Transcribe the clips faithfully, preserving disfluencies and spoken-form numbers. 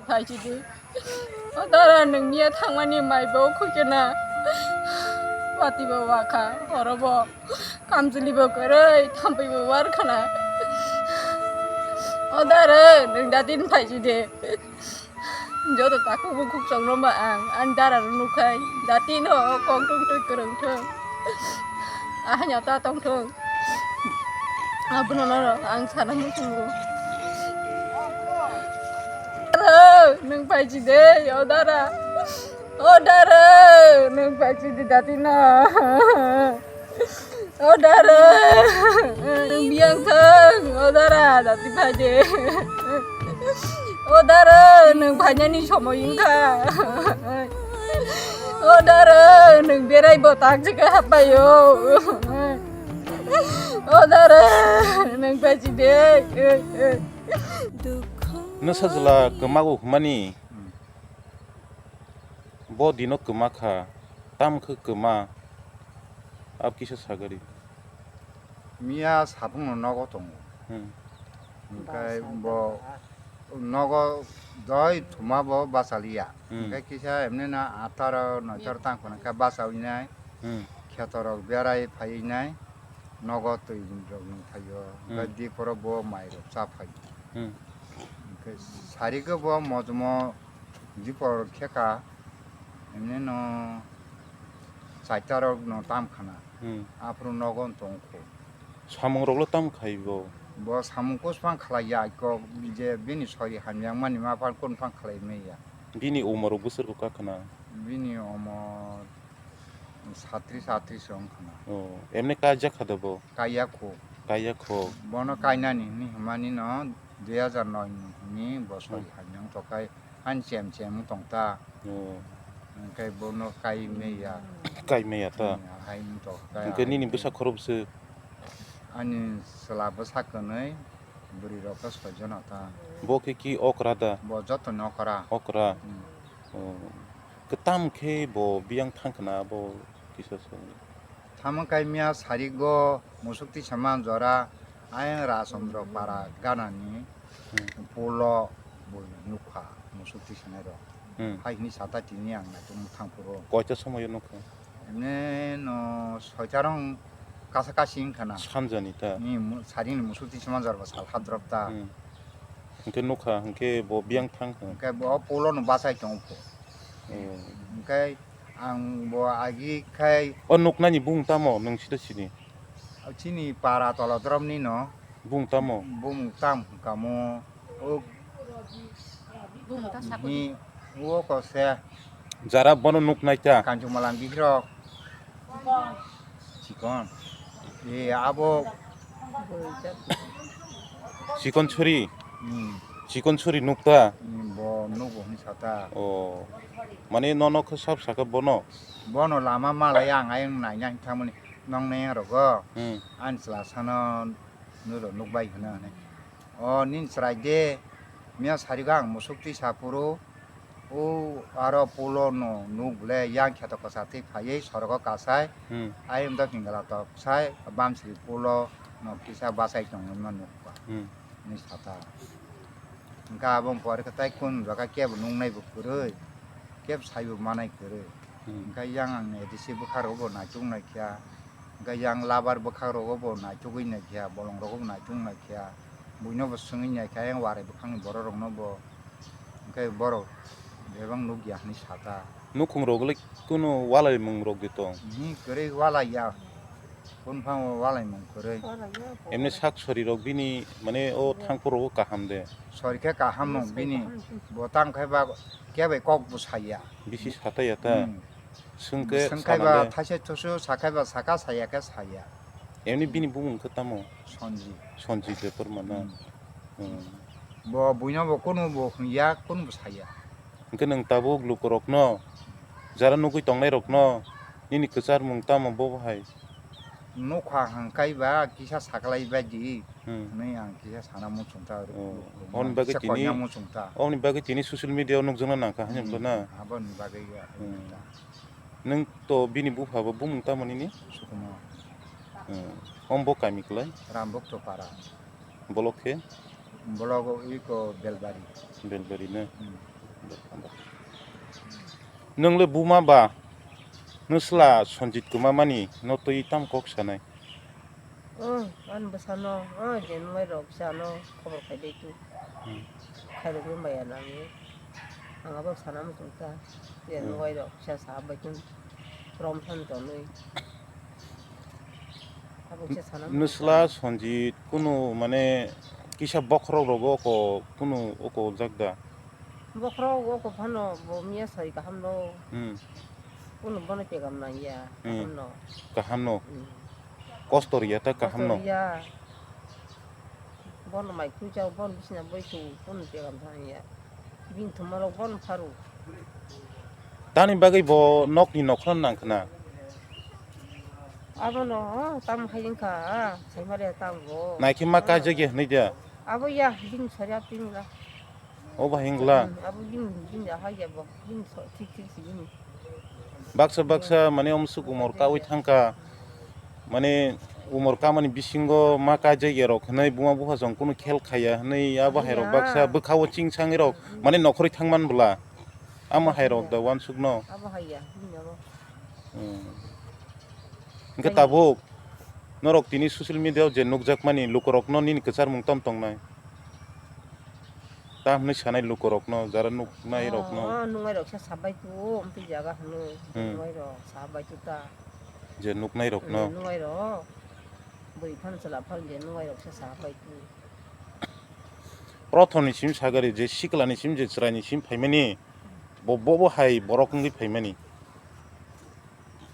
Phaisidi. O dara, nwng miya thangmani mai bo khukena. Wati bo wakha, horo bo kamchwlwi bo kwrwi, thampui bo warkhana. O dara, nwng datin phaisidi. Joto takhuk bukhuk chwng no ba ang, ani dara rok nukhai, datin ho kongthung twi kwrwng thung. Ahai no ta tongthung. Abono norok ang sana muchungo. Dara, nwng phaisidi, o dara. O dara, nwng phaisidi datina. O dara, nwng biyang thang. O dara, dati phaidi. O dara, nwng phainani somoi wngkha. O dara, nwng berai bo tak jika hapayo. O dara, nwng phaisidi. Nwsajwla kwmago hwnmani. Hmm. Bo dino kwma kha, tamo khe kwma, abo kisa sagari. Miya saphangno nogo tongo. Hmm. Hwnkhe bo nogo doi thuma bo bachaliya. Hmm. Hwnkhe kisa emneno ataro noitaro tang phano khe bachawi nai. Hmm. Khetorok berai phaiwi nai. Nogo twi rok nung phaio. Hwnkhe Hmm. diporo bo mairok cha phaio. Hmm. Hwnkhe sarigw bo mojomo dipor khe ka, emneno chaita rok no tam khana. Hmm. Aphuru nogo tong kho. Samung rok le tam khai bo? Bo samung kusphang khlai ya kok, je bini sori hamya mani ma phan kun phang khlai manya. Bini umor rok bwswk rok ka khna? Bini umor satris atris wng khna. Oh, emne kaijak kha da bo? Kaiya kho. Kaiya kho. Bono kainani hwnwi hwnmani no dui hajar noi ni bosor Hmm. hamya wng tokai. Ani chem chem wng tong ta. Oh. Hwnkhe bono kai meya. Kai meya ta? Hmm, hai wng tong kai. Hwnkhe nini bwsa khorok bwswk? Ani chwla bwsa kwnwi, bwrwi rok khe soi jona ta. Bo khe ki okra da? Bo joto ni okra. Okra? Hmm. Oh. Kwtam khe bo biyang thang khna bo kisa song. Tamo kaimia sarigo musuk tisa man jora ayang Rajchandra para ganani Hmm. pulo bo nukha musuk tisanai rok. Hmm. Hai hini sata tini ang naitung thang phuru. Koita somoyo nukha? Emne no soita rong kasa kasi wngkha na. Sanjani ta? Ni mu-, sarini musuk tisa man jora bo sal hadrop ta. Hmm. Hwnkhe nukha, hwnkhe bo biyang thang kha? Hwnkhe bo pulo no bachai tongo pho. Oh. Hwnkhe Ang bo agi khai. O nuknani bung tamo nwng sida sini? Chini para tola dromni no. Bung tamo? Bung tam kamo. O bung ta sakuni. Ni o ko se. Jara bono nuknai ta? Kanchuk malam bihirok. Chikon. E abo. Chikon churi? Hmm. Chikon churi nukta? Hmm, bo nugo hwnwi sata. Oh. Mane nono khe sab saka bono? Bono lama malai ang ayang naina hwnwi thangmani nong nai rogo. Hmm. Ani chwla sano nuro nukbai hwno hwnwi. O nini chwrai de, miya sarigo ang musuk twi sa phuru, o aro pulo no nuk bole yang kheto kwchar twi phaiwi sorogo kasai, Hmm. ayang do hingla tok sai, bamsri pulo no kisa bachai tongwi ma nukha, Hmm. hinwi sata. Hwnkhe aboni pore khe tai kun jaga kebo nuknai bo kwrwi, kebo saibo manai kwrwi. Hmm. Hwnkhe yang ang A D C bwkha rogo bo naituk nai kha. Hwnkhe yang labar bwkhak rogo bo naitugwi naikha, bolong rogo bo naitung naikha, buino bo swngwi naikha, yang warai bwkhakni borok rokno bo, hwnkhe borok bebak nukya hwnwi sata. Nukhung rok le kunu walaimung rok de tong? Ni kwrwi walaiya, kunphang walaimung kwrwi. Emni sak sori rok bini mane o thangphuru rogo kaham de? Sori khe kaham no bini, bo tang khe ba khe bai kok bo saya. Bisi sataya ta? Hmm. Swngkhe Swngkhe ba thaisa thusu, sakhai ba saka, saya khe saya. Emni bini bumung khe tamo? Sonji. Sonji Debbarma na? Hmm. Hmm. Bo buino bo kunu bo hwnya, kunu bo saya. Hwnkhe nwng tabuk lukurokno, jara nugwi tongnairokno, nini kwcharmung tamo bo hai? Nukha hwnkhe ba kisa saklai baidi. Hmm. Hwnwi ang kisa sana muchung ta, oh, lukurokno, oboni bagwi kisa tini, koina muchung ta. Oboni bagwi tini social media o nukjakna nangkha, hmm, hinwi na? Aboni bagwi ya, hmm, ta. Nwng to bini bupha bo bumung tamo nini? Sukumo. Hmm. Om bo kami kwlai? Rambok to para. Bolok khe? Bolok iko Belbari. Belbari na? Hmm. Nwng le buma ba, nwsla Sanjit kwma mani no twi tam kok sanai? Oh, ani bwsano, oh, je nwng rok bwsano khobor khai dai tu. Hmm. Khairokwi maya nangwi. Ang abo sana muchung ta. Je Hmm. nwng rok bwsa sa bai tun. Rom than tonwi. Abo kisa sana muchung ta. Nwsla Sanjit kunu mane kisa bokhorok rogo oko kunu oko jak da? Bokhorok oko phano bo miya sari kaham no. Hmm. Kunu bono pegam nangya, Hmm. kaham no. Kaham no? Hmm. Kosto riya ta kaham no? Kosto riya. Bono mai khuijao, bono bisina boi tu, bono pegam thangya. Bini thumalok bono pharu. Tani bagwi bo nokni nokhorno nang khna? Abono, oh, tam hai wngkha, ah, saimari tam bo. Naikhe ma Ah. kajagya hwnwi da? Abo ya, bini sariya pingla. O bahai wngla? Hmm, abo bini, bini ahai ya bo, bini so-, thik thik si bini. Baksa baksa mane omsuk umor kawi thangkha. Mane umor kamani bisingo ma kajagya rok hwnwi buma bupha song kunu khel khaya hwnwi abo hai rok Ya. baksa bwkhao ching sangwi rok mane nokhorwi thangman bwla. Amo hai rok da wansukno. Abo hai ya, bini abo. Hmm. Hwnkhe Hai. tabuk norok tini social media o je nukjakmani lukurokno nini kwcharmung tamo tongnai? Ta hwnwi sanai lukurokno, jara nuknairokno? Oh, oh, nuknairok se sabai tu, amtwi jaga hwnwi, Hmm. nuknairok sabai tu ta. Je nuknairokno? Hmm, nuknairok. Bwrwi phano chwla phano je nuknairok se sabai tu. Prothomni simi sagari, je siklani simi, je chwraini simi phaimani, bo, bo, bo hai borok wngwi phaimani.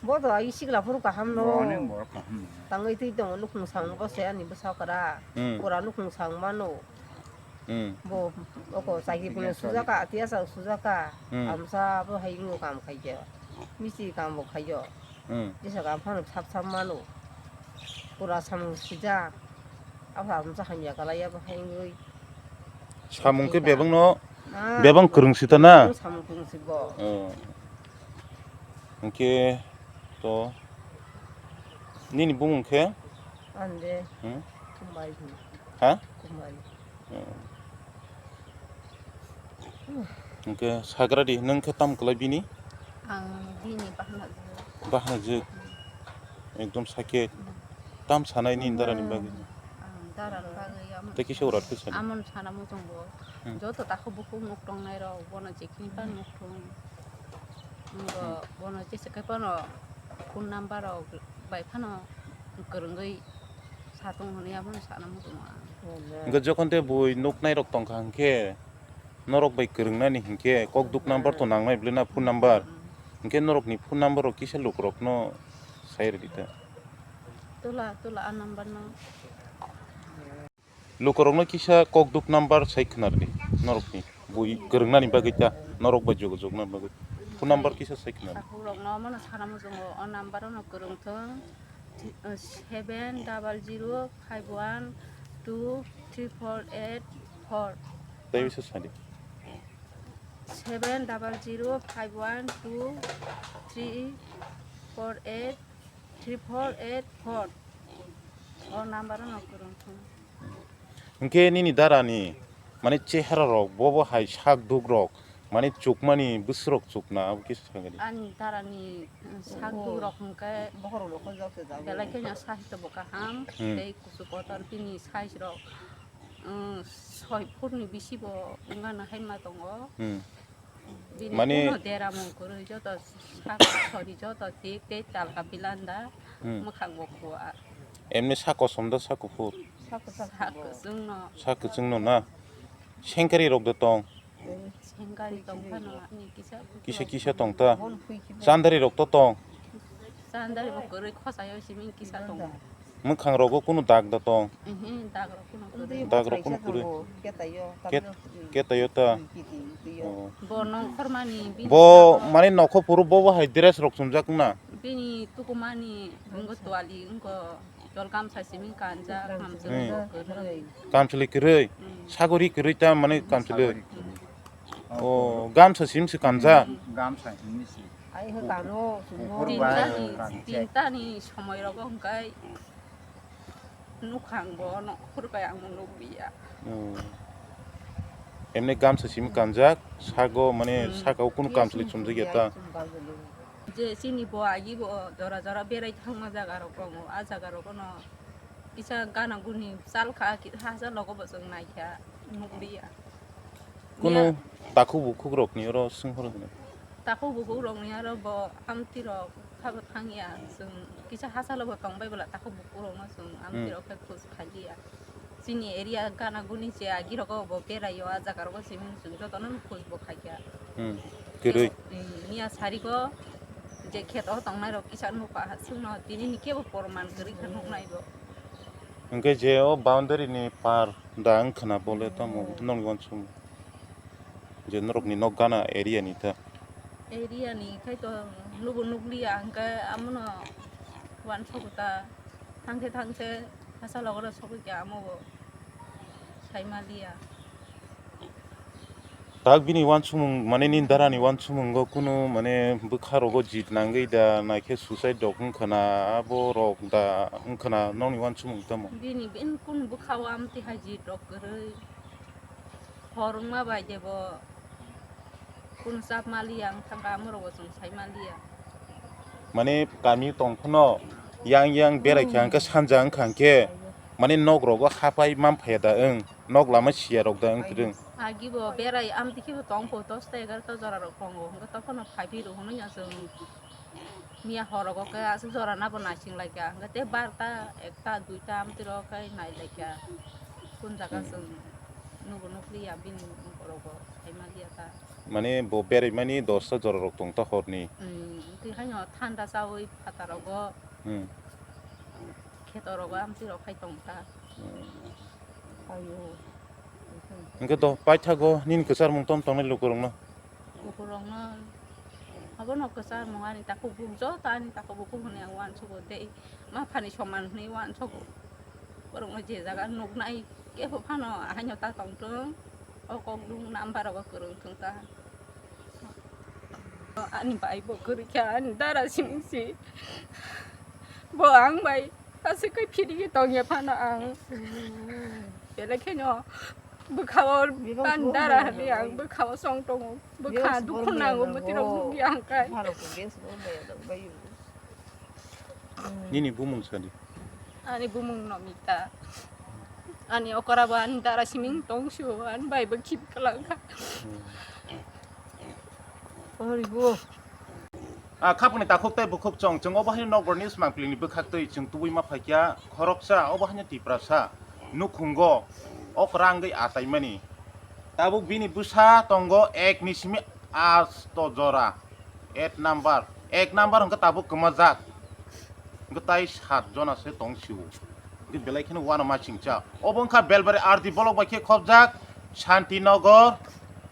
Bo to ai sikla phuru kaham no. Bo ni bo kaham no. Tangwi twi tongo nukhung samung bo se ani bwsa kwra. Hmm. Pura nukhung samung mano. Hmm. Bo oko chakri phano sujaka, tiya sa sujaka. Hmm. Amsa bo hai wngwi kam khai khe. Misti kam bo khai khe. Hmm. Jesa kam phano sap sap mano. Pura samung sujak. Abo ang cha hamya kalai abo hai wngwi. Samung khe bebak no, Ah, bebak kwrwng sita na? Samung kwrwng si bo. Oh. Hwnkhe to nini bumung khe? Ande. Hmm? Kumari. Ha? Kumari. Hmm. Hwnkhe sagra di, nwng khe tam kwlai bini? Ang bini bahna jwk. Bahna jwk? Hmm. Ekdom sakhe. Hmm. Tam sanai nini dara ni bagwi? Hmm. Ang dara ni bagwi amo. Tei kisa urat khe sani. Amo sana muchung bo. Hmm. Joto takhuk bukhuk nuk tongnai rok, bono je khini pan nuk thung. Ngo Hmm. bono jesa khe phano phone number rok bai phano kwrwngwi satung hwnwi abono sana muchungo ang. Hwnkhe jokhon tei bui nuknai rok tongkha hwnkhe norok bai kwrwngnani hwnkhe kok duk number to nangnai bwlwi na phone number. Hmm. Hwnkhe norokni phone number rok kisa lukurokno sai rwdi ta. Tula, tula a number no. Lukurokno kisa kok duk number sai khna rwdi norokni. Bui kwrwngnani bagwi ta, norok bai jogajog na bagwi. Phone number kisa sai khna rwdi. Takhuk rokno omono sana muchungo, o number ono kwrwng thung, seven double zero five one two three four eight four. Tei bisa sadi. Seven double zero five one two three four eight three four eight four. O number no kwrwng thung. Hwnkhe nini dara ni mane chehara rok, bobo hai sak duk rok, mane chukmani bwswk rok chukna abo kisa sagadi. Ani dara ni, uh, sak duk rok hwnkhe belai kheno sahito bo kaham, Hmm. tei kuchuk kotor bini size rok, um, soi foot ni bisi bo wngna hai ma tongo. Hmm. Bini Mane kuno dera mung kwrwi joto sak sori joto tik tei talka pilanda Hmm. mwkhang bo khua. Emni sa kosom da sa kuphur? Sa kwchwng no. Sa kwchwng no na? Sengkari rok da tong? Sengkari tong phano ani kisa. Kisa kisa tong ta? Chandari rok to tong? Chandari bo kwrwi khosayo simi kisa tongo. Mwkhang rogo kunu dag da tong? Ehe, dag rok kunu kwrwi. Dag rok kunu kwrwi. Ket-, ketayo ta? Oh. Bo nongkhormani bini Bo mane nokho phuru bo bo hai dress rok chumjak na? Bini tukumani wngkha twali, wngkha jol gamsa simi kanjak, kamchwlwi Hmm. bo kwrwi. Kamchwlwi kwrwi? Hmm. Sagori kwrwi ta mane kamchwlwi? Sagori kwrwi. Oh, gamsa simi se kanjak? Hmm. Gamsa simi se. Ai, hwnkha no, chwng no. Buphur bai Tinta ni, kanjak. Tinta ni somoi rogo hwnkhe nukhang bo no khurbai ang bo nukliya. Oh. Emni gamsa simi kanjak, sago mane Hmm. saka o kunu Yes, kamchwlwi yes, chumjak ya yes, ta. yes, yes. Je chini bo agi bo jora jora berai thangma jaga rok tongo, a jaga rok no kisa gana guni chal kha, ki-, hachal rogo bo chwng nai kha, nukliya. Kunu Miya- takhuk bukhuk rokni oro swng phuru hwnwi. Takhuk bukhuk rokni aro bo amtwi rok khabo thangya, chwng kisa hachalo bo tongbai bwla takhuk bukhuk rokno chwng amtwi Hmm. rok khe khus khailiya. Chini area gana guni se agi rogo bo beraio, a jaga rogo simi chwng jotono khus bo khaikha. Hmm. Kwrwi. Miya sarigo je kheto tongnai rok kisa nukha, chwngno tini ni kebo porman kwrwi kha nuknai bo. Hwnkhe je o boundary ni par da wngkhana bole tamo Hmm. nokni uansukmung? Je norokni nok gana area ni ta. Area ni khai to nubo nukliya, hwnkhe amono uansugo ta, thangkhe thangkhe hachal rogo sogwi khe amo bo saimaliya. Tak bini uansukmung, mane nini dara ni uansukmungo kunu mane bwkha rogo jit nangwi da, naikhe suicide rok wngkhana, abo rok da wngkhana, nokni uansukmung tamo? Bini, bini kunu bwkha o amtwi hai jit rok kwrwi. Hor wngma bai de bo kunu chap maliya, wng thangkha, amorok bo chwng sai maliya. Mane kami tong phano yang yang berai kha hwnkhe sanja wngkha hwnkhe mane nok rogo hapai man phaiya da wng, nok lama siya rok da wng kwrwng. Agi bo berai amtwi khe bo tong pho, dos ta egaroh ta jora rok tongo, hwnkhe tong phano phai phi rw hwnwi ya chwng. Miya horogo khe aswk jora nabo naising laikha, hwnkhe tei barta, ekta, duita amtwi rok khe nai laikha. Kun jaga Hmm. chwng nugo nukliya bini borokbo saimaliya ta. Mane bo beraimani dosta jorarok tong ta horni? Hmm, twi haino thanda chaui phatarogo, Hmm. khetorogo amtwi rok khai tong ta. Hmm. Ayo. Hwnkhe do paithago nini kwcharmung tom tongnai lukurokno? Lukurokno abono kwcharmung ani takhuk bukhuk joto ani takhuk bukhuk hwnwi ang uansugo tei maphani soman hwnwi uansugo. Borokno je jaga nuknai kebo phano haino ta tongthung, o kokdung number rogo kwrwng thung ta. Ani bai bo kwrwi kha, ani dara simi si. Bo ang bai aswk khe phirigwi tongya phano ang. Belai kheno bwkha o ani dara hwnwi ang bwkha o chong tongo. Bwkha dukhu nango mwtwi rok nukya ang khai. Nini bumung sadi? Ani bumung Nomita. Ani okora bo ani dara siming tong sio, ani bai bo khip kalang kha. Ori bo. A khapuni takhuk tei bukhuk chong, chwng obo haino nokbar ni swmang pili ni bwkhak twi chwng tubui ma phaikya khoroksa, obo haino Tiprasa nukhungo okra wngwi ataimani. Tabuk bini bwsa tongo ek ni simi asto jora, eight number, ek number hwnkhe tabuk kwmajak, hwnkhe tai sat jona se tong sio, hwnkhe belai kheno uanama singcha. Obo wngkha Belbari R D block bai khe khobjak Shantinogor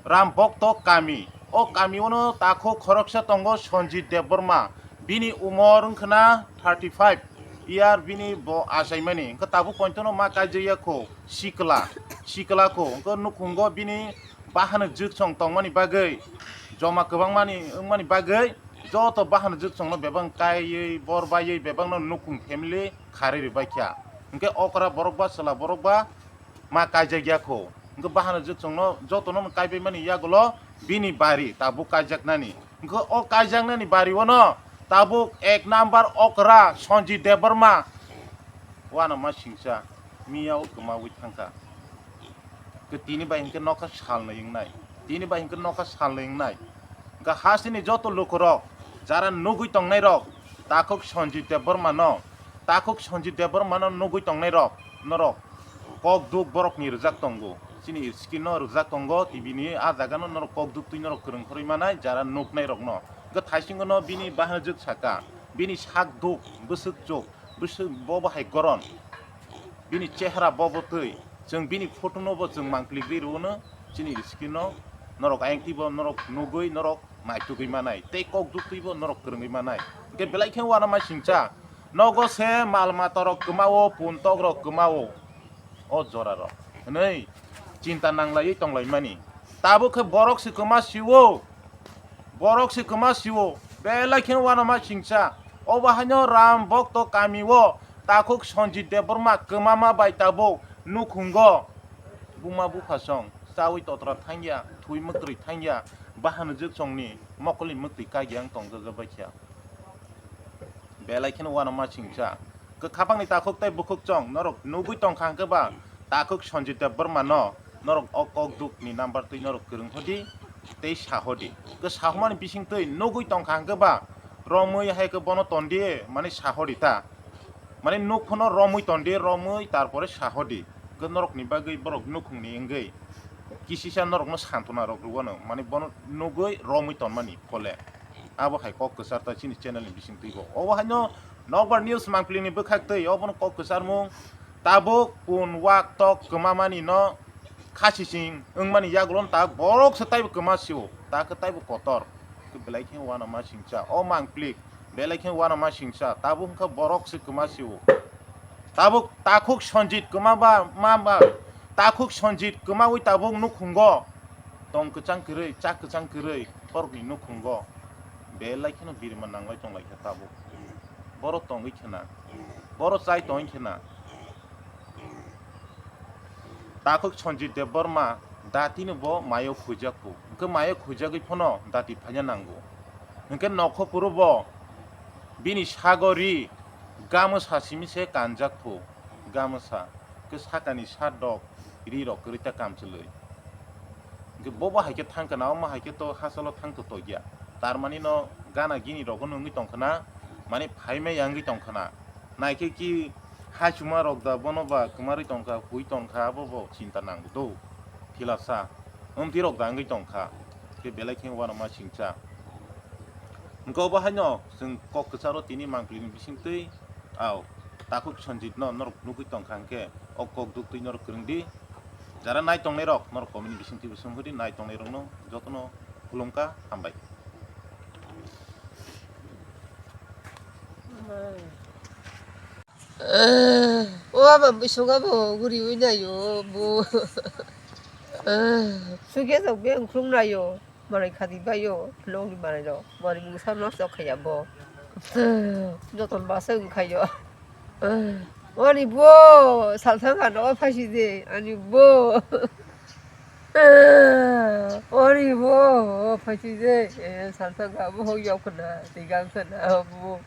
Ram Bhokto kami. O kami ono takhuk khoroksa tongo Sanjit Debbarma, bini umor wngkhana thirty five year, bini bo achaimani, hwnkhe tabuk pointono ma kaijakya kho sikla, sikla kho, hwnkhe nukhungo bini bahano jwk song tongmani bagwi, joma kwbangmani wngmani bagwi, joto bahano jwk songno bebak kaiwi, bor baiwi bebakno nukhung family kharwi rwbaikha. Hwnkhe okra borok ba chwla borok ba ma kaijakya kho. Hwnkhe bahano jwk songno jotono kaibaimani yagulo bini bari tabuk kaijaknani. Hwnkhe o kaijaknani bari ono tabuk ek number okra Sanjit Debbarma uanama singcha miya o kwmawi thangkha. Khe tini bai hinkhe nokha salnwi wngnai, tini bai hinkhe nokha salnwi wngnai. Hwnkhe hasteni joto lukurok, jara nugwi tongnairok, takhuk Sanjit Debbarmano, takhuk Sanjit Debbarmano nugwi tongnairok, norok kok duk borokni rwjak tongo, chini screen-o rwjak tongo, T V ni a jagano norok kok duk twi norok kwrwng khorwi manai, jara nuknairokno. Hwnkhe thaisingono bini bahanajwk saka, bini sak duk, bwswk chuk, bwswk bo bahai goron. Bini chehra bo bo twi, chwng bini photo no bo chwng mang click ri rwno, chini screen no norok ayang twi bo norok nugwi norok naitugwi manai, tei kok duk twi bo norok kwrwngwi manai. Hwnkhe belai khe uanama singcha, nogo se mal mata rok kwmao, puntok rok kwmao, o jora rok hwnwi chinta nanglaiwi tonglaimani. Tabuk khe borok se kwma sio, borok se kwma sio, belai kheno uanama singcha. Obo haino Ram Bhokto kami o takhuk Sanjit Debbarma kwmama bai tabuk nukhungo buma bupha song Chawi totra thangya, thui mwktwi thangya, bahan jwk chongni mokolni mwktwi kagiyang tongjajabaikha. Belai kheno uanama singcha. Kwkhapangni takhuk tei bukhuk chong norok nugwi tongkha hwnkhe ba takhuk Sanjit Debbarma no norok o kok dukni number twi norok kwrwng hodi tei sa hodi. Kwsahumani bisingtwi nugwi tongkha hwnkhe ba romwi hai khe bono tondi mani sa hodi ta. Mani nuk phano romwi tondi, romwi tarpore sa hodi. Hwnkhe norokni bagwi borok nukhungni wngwi kisisa norokno santona rok rwano, mani bono nugwi romwi tonmani phole. Abo hai kok kwchar ta chini channel ni bisingtwi bo. Obo haino Nokbar News mangpili ni bwkhak twi obono kok kwcharmung tabuk pun wak tok kwmamani no khasising wngmani yagulo ta borok se taibo kwma sio, ta khe taibo kotor. Belai khe uanama singcha o mangpili, belai khe uanama singcha tabuk wngkha borok se kwma sio. Tabuk takhuk Sanjit kwma ba ma ba, takhuk Sanjit kwmawi tabuk nukhungo tong kwchang kwrwi, chak kwchang kwrwi borokni nukhungo belai kheno birma nanglai tonglaikha tabuk. Borok tongwi khna, borok chai tongwi khna. Takhuk Sanjit Debbarma datino bo mayo khuijakgo, hwnkhe mayo khuijagwi phano dati phaina nango. Hwnkhe nokho phuru bo bini sago ri gamwsa simi se kanjak phu, gamwsa. Khe sakani sat rok, ri rok kwrwi ta kamchwlwi. Hwnkhe bobo hai khe thang khna, omo hai khe to hachalo thang to tokya. Tar mani no gana gini rogo no wngwi tong khna, mani phaimai ya wngwi tong khna. Naikhe ki hachuma rok da bono ba kwmarwi tong kha, hui tong kha, abo bo chinta nango do. Thilasa, omti rok da wngwi tong kha. Khe belai khe uanama singcha. Hwnkhe obo haino chwng kok kwcharo tini mangpili ni bisingtwi, au, takhuk Sanjit no norok nugwi tong kha hwnkhe o kok duktwi norok kwrwng di. Jara nai tongnai rok norok comment ni bisingtwi bo song hodi, nai tongnai rok no joto no khulum kha, hambai. O ama bwswk abo guriwi naio bo. Sugya jok beng khulum naio. Manai khadi baio, nokni manai rok, manai mungsa nosto khaiya bo. Joton basa wng khaio. Ani bo, salthang kha no phaisi de, ani bo. Ani bo, phaisi de, salthang kha bo, yok khna, tigang khna bo.